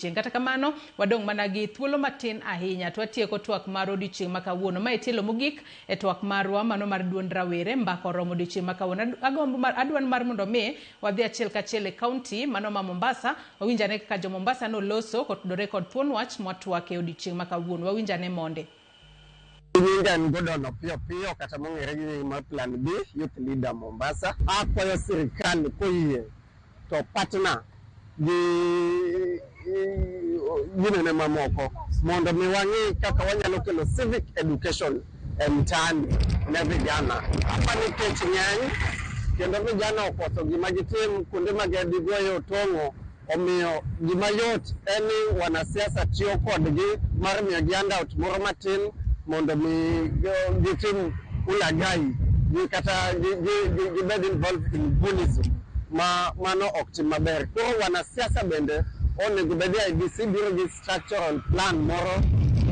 Odiochieng'. Kata kamano, wadong' mana gi thuolo matin ahinya to watieko twak mar odiochieng' ma kawuono. Ma e tielo mogik e twak marwa mano mar duond rawere mbaka oromo odiochieng' ma kawuono. Agombo mar, adwaro mar mondo mi wadhi achiel kachiel e kaunti mano ma Mombasa, wawinj ane kaka jo Mombasa noloso kotudore kod thuon wach mwatwak e odiochieng' ma kawuono. Wawinj ane monde. Nyinga en Gordon Opiyo Piyo kata mong'ere gi nying mar Plan B Youth Leader Mombasa. Akwayo sirikal koyie to partner gi ginene mamoko mondo mi wang'i kaka wanyalo kelo civic education e mtaani ne vijana. Hapa ni kech ng'eny kendo vijana okoso gima gitim kuonde ma gigoye otong'o. Omiyo gima yot en ni wanasiasa tiyo kodgi mar miyogi handout moro matin mondo mi gitim ulaghai gi kata gibed involved in bullism ma mano ok tim maber. Koro wanasiasa bende onego bed ni IEBC biro gi structural plan moro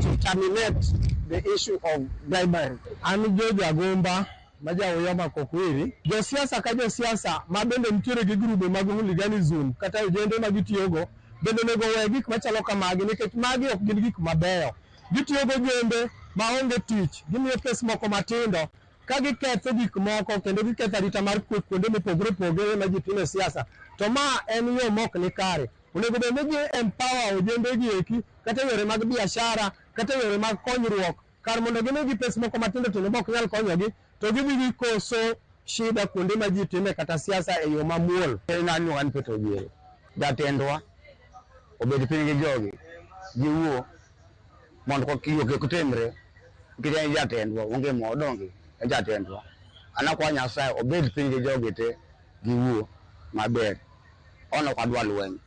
to terminate the issue of bribery. An George Agumba ma ja Uyoma Kokwiri. Josiasa ka josiasa ma bende nitiere gi grube mag hooliganism kata ojende ma gitiyogo bende onego owe gik machalo kamagi nikech magi ok gin gik mabeyo. Gitiyo gi ojende maonge tich, gimiyo kes moko matindo ka giketho gik moko kendo giketho arita mar kwe kuonde mopogore opogore ma ji time siasa. To ma en yo mok ni kare. Onego bed ni gi empower ojende gi eki kata e yore mag biashara kata e yore mag konyruok kar mondo gimigi pes moko matindo tindo ma ok nyal konyogi to gidhi gikoso shida kuonde ma ji time kata siasa e yo mamuol. En an iluonga ni Petro Ojielo. Jatendwa obed piny gi jogi giwuo mondo kik kik timre nikech en jatendwa onge mo donge en jatendwa. An akwayo Nyasaye obed piny gi jogi te giwuo maber. An ok adwa lweny.